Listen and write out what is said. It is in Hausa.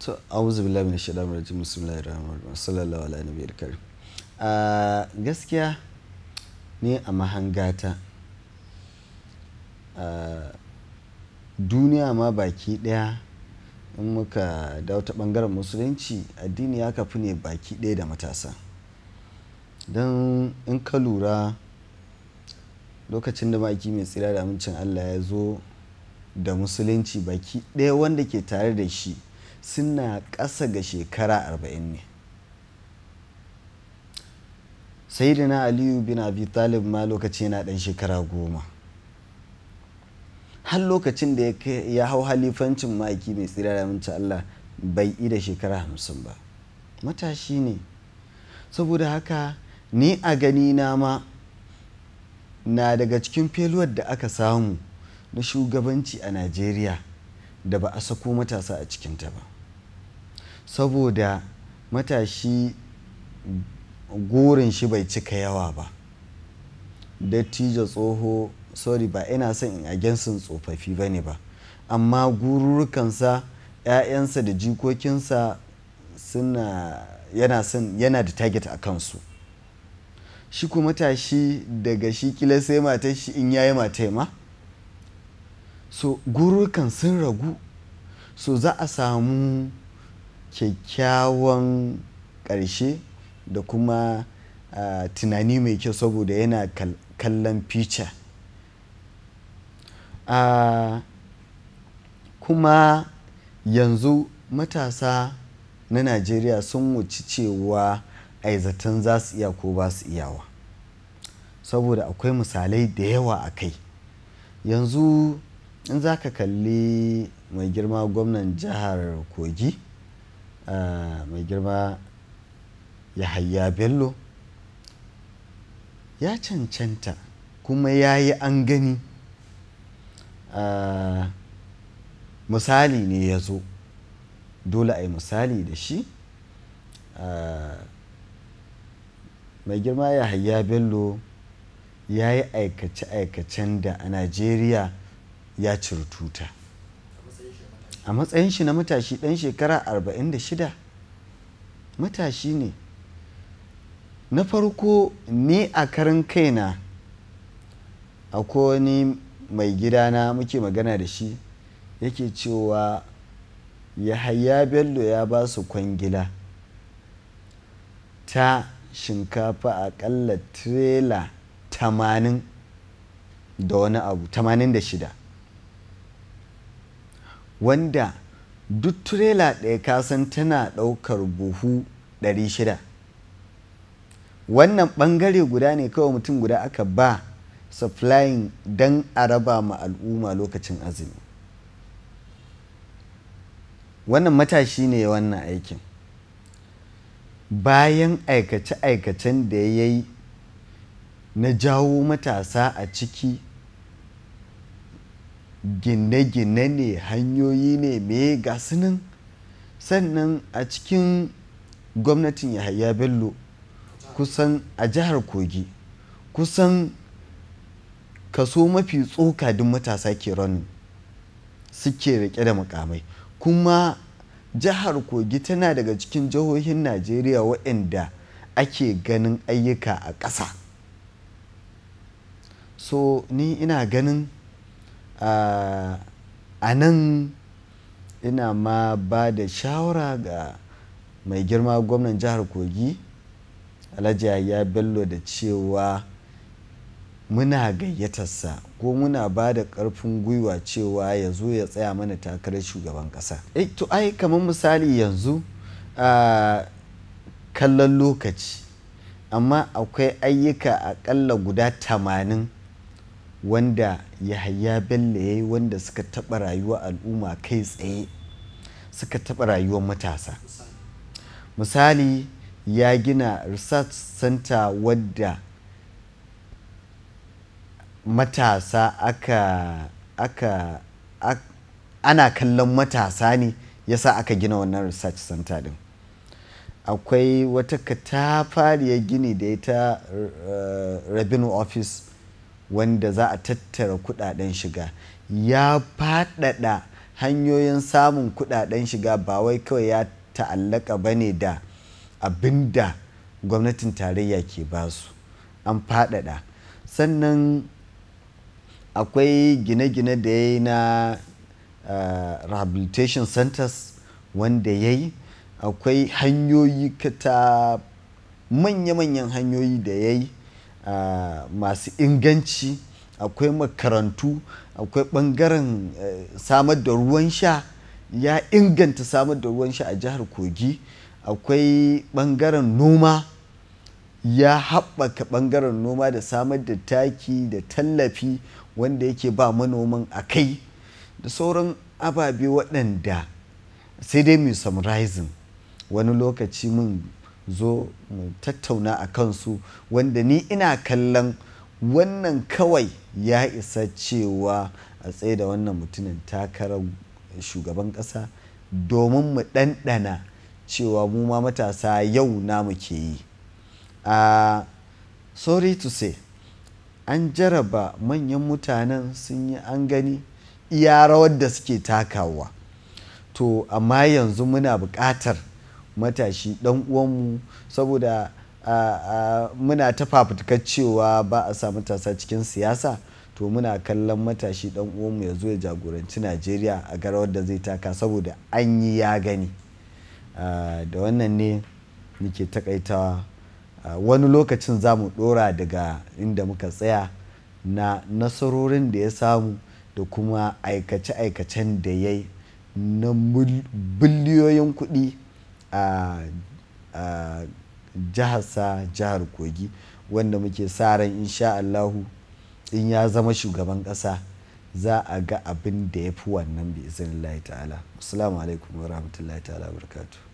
To, a'udhu billahi minash shaitanir rajim. Bismillahir rahmanir rahim. Sallallahu ala nabiyil karim. Gaskiya ne a mahangata, duniya ma baki daya, in muka dawo ta bangaren musulunci, addini ya kafu ne baki daya da matasa. Don in ka lura, lokacin da ma'aiki mai tsira da amincin Allah ya zo da musulunci, baki ɗaya wanda ke tare da shi suna ƙasa ga shekara 40 ne. Sayyidina Aliyu bin Abi Talib ma lokaci yana ɗan shekara 10. Har lokacin da ya hau halifancin ma'aiki mai tsira da amincin Allah bai yi da shekara 50 ba. Matashi ne. Saboda haka ni a gani na ma na daga cikin feluwar da aka samu na shugabanci a Najeriya da ba a sako matasa a cikinta ba. Saboda matashi gurin shi bai cika yawa ba. Dattijo tsoho, sorry, ba ina son in against tsofaffi ba ne ba, amma gururukansa, 'ya'yansa da jikokinsa suna yana son yana da target a kansu. Shi kuma matashi daga shi kila sai matar shi in yayi matai ma. So gururukan sun ragu, so za a samu kyakkyawan ƙarshe da kuma tunani mai kyau saboda yana kallon future. Kuma yanzu matasa na Najeriya sun wuci cewa ai zaton za su iya ko ba su iyawa. Saboda akwai misalai da yawa a kai. Yanzu in za ka kalli mai girma gwamnan jihar Kogi, mai girma Yahaya Bello, ya cancanta kuma ya yi an gani. Misali ne ya zo, dole a yi misali da shi. Mai girma Yahaya Bello ya yi aikace-aikacen da a Najeriya ya ciri tuta. A matsayin shi na matashi ɗan shekara 46, matashi ne. Na farko ni a karan kaina akwai wani mai gidana muke magana da shi yake cewa Yahaya Bello ya ba su kwangila ta shinkafa aƙalla tirela 80 da wani abu, 86. Wanda duk tirela ɗaya kasan tana ɗaukar buhu 600. Wannan ɓangare guda ne kawai mutum guda aka ba supplying don a raba ma al'umma lokacin azumi. Wannan matashi ne wannan aikin. Bayan aikace-aikacen da ya yi na jawo matasa a ciki, gine-gine ne, hanyoyi ne, me ga su nan. Sannan a cikin gwamnatin Yahaya Bello kusan a jihar Kogi kusan kaso mafi tsoka duk matasa ke running, suke rike da mukamai. Kuma jihar Kogi tana daga cikin jihohin Najeriya waɗanda ake ganin ayyuka a ƙasa. So ni ina ganin a nan ina ma ba da shawara ga mai girma gwamnan jihar Kogi Alhaji Yahaya Bello da cewa muna gayyatarsa ko muna ba da ƙarfin gwiwa cewa ya zo ya tsaya mana takarar shugaban ƙasa. To ai kamar misali yanzu kallon lokaci, amma akwai ayyuka aƙalla guda 80 wanda Yahaya Bello ya yi wanda suka taɓa rayuwar al'umma kai tsaye, suka taɓa rayuwar matasa. Misali ya gina research center wadda matasa ana kallon matasa ne yasa aka gina wannan research center din. Akwai wata katafariyar gini da ita revenue office wanda za a tattara kudaden shiga. Ya faɗaɗa Hanyoyin samun kudaden shiga ba wai kawai ya ta'allaka ba ne da abin da gwamnatin tarayya ke basu, an faɗaɗa. Sannan akwai gine-gine da ya yi na rehabilitation centers wanda ya yi. Akwai hanyoyi ta manya-manyan hanyoyi da ya yi masu inganci. Akwai makarantu, akwai ɓangaren samar da ruwan sha, ya inganta samar da ruwan sha a jihar Kogi. Akwai ɓangaren noma, ya haɓaka ɓangaren noma da samar da taki da tallafi wanda yake ba manoman a kai, da sauran ababe waɗanda sai dai mu summarizing wani lokaci mun zo mu tattauna a kansu, wanda ni ina kallon wannan kawai ya isa cewa a tsaye da wannan mutumin takarar shugaban ƙasa, domin mu ɗanɗana cewa mu ma matasa yau namu ke yi. Sorry to say, an jaraba manyan mutanen sun yi, an gani iya rawar da suke takawa. To amma yanzu muna buƙatar matashi ɗan uwanmu, saboda muna ta fafutukar cewa ba a sa matasa cikin siyasa. To muna kallon matashi ɗan uwanmu ya zo ya jagoranci Najeriya a ga rawar da zai taka, saboda an yi ya gani. Da wannan ne muke takaitawa. Wani lokacin za mu ɗora daga inda muka tsaya na nasarorin da ya samu da kuma aikace-aikacen da ya yi na biliyoyin kuɗi a jiharsa, jihar Kogi, wanda muke sa ran insha Allahu in ya zama shugaban ƙasa za a ga abin da ya fi wannan bi iznillahi ta'ala. Assalamu alaikum wa rahmatullahi ta'ala wa barakatuh.